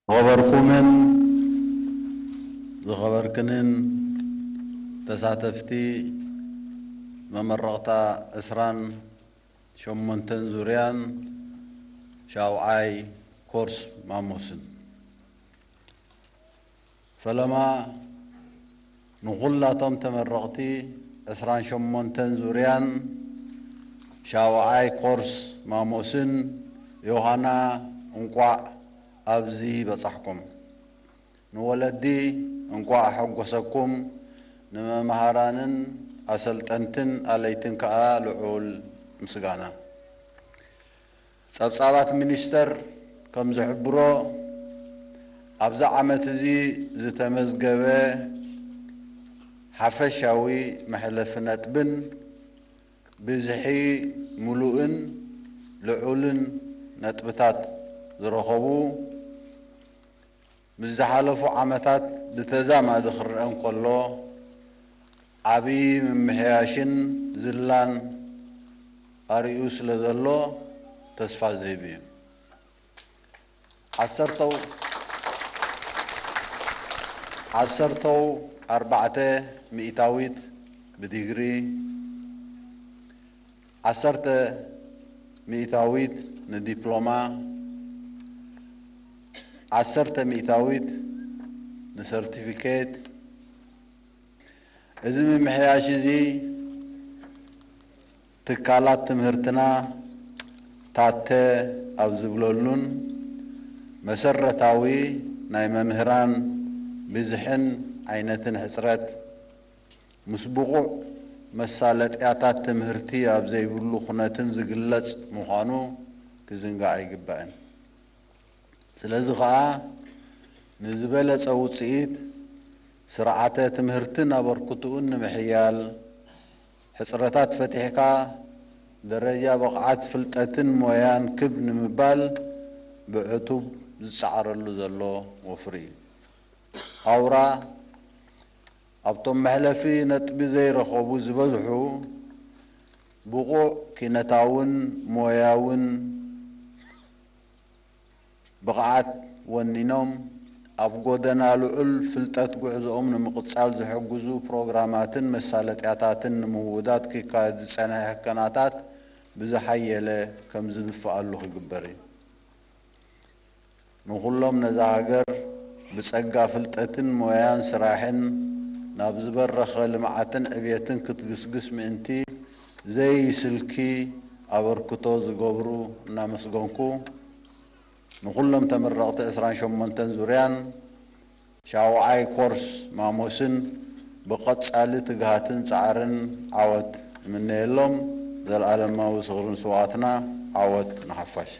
ዝኸበርኩምን ዝኸበርክንን ተሳተፍቲ መመረቕታ ዕስራን ሸሞንተን ዙርያን ሻውዓይ ኮርስ ማሞስን። ፈለማ ንኹላቶም ተመረቕቲ ዕስራን ሸሞንተን ዙርያን ሻውዓይ ኮርስ ማሞስን ዮሃና እንቋዕ ኣብዚ በጻሕኩም። ንወለዲ እንቋዕ ሓጎሰኩም፣ ንመምሃራንን ኣሰልጠንትን ኣለይትን ከኣ ልዑል ምስጋና። ጸብጻባት ሚኒስተር ከም ዝሕብሮ፣ ኣብዚ ዓመት እዚ ዝተመዝገበ ሓፈሻዊ መሕለፊ ነጥብን ብዝሒ ምሉእን ልዑልን ነጥብታት ዝረኸቡ፣ ምስ ዝሓለፉ ዓመታት ብተዛማዲ ክረአ እንከሎ፣ ዓቢ ምምሕያሽን ዝላን ኣርእዩ ስለ ዘሎ ተስፋ ዝህብ እዩ። ዓሰርተው ዓሰርተው ኣርባዕተ ሚእታዊት ብዲግሪ፣ ዓሰርተ ሚእታዊት ንዲፕሎማ፣ ዓሰርተ ሚእታዊት ንሰርቲፊኬት። እዚ ምምሕያሽ እዚ ትካላት ትምህርትና ታተ ኣብ ዝብለሉን መሰረታዊ ናይ መምህራን ብዝሕን ዓይነትን ሕጽረት ምስ ብቑዕ መሳለጥያታት ትምህርቲ ኣብ ዘይብሉ ኩነትን ዝግለጽ ምዃኑ ክዝንጋዕ ኣይግባእን። ስለዚ ኸኣ ንዝበለጸ ውጽኢት ስርዓተ ትምህርትን ኣበርክትኡን ንምሕያል፣ ሕጽረታት ፈቲሕካ ደረጃ ብቕዓት ፍልጠትን ሞያን ክብ ንምባል ብዕቱብ ዝጸዓረሉ ዘሎ ወፍሪ እዩ። ኣውራ ኣብቶም መሕለፊ ነጥቢ ዘይረኸቡ ዝበዝሑ፣ ብቑዕ ኪነታውን ሞያውን ብቕዓት ወኒኖም፣ ኣብ ጎደና ልዑል ፍልጠት ጉዕዞኦም ንምቕጻል ዝሕግዙ ፕሮግራማትን መሳለጥያታትን ንምውዳድ ክካየድ ዝጸንሐ ህከናታት ብዝሓየለ ከም ዝድፍኣሉ ክግበር እዩ። ንኹሎም ነዛ ሃገር ብጸጋ ፍልጠትን ሞያን ስራሕን ናብ ዝበረኸ ልምዓትን ዕብየትን ክትግስግስ ምእንቲ ዘይስልኪ ኣበርክቶ ዝገብሩ እናመስገንኩ፣ ንኹሎም ተመረቕቲ ዕስራን ሸሞንተን ዙርያን ሻውዓይ ኮርስ ማሞስን ብቐጻሊ ትግሃትን ጻዕርን ዓወት እምነየሎም። ዘልኣለማዊ ዝኽርን ስውኣትና። ዓወት ንሓፋሽ።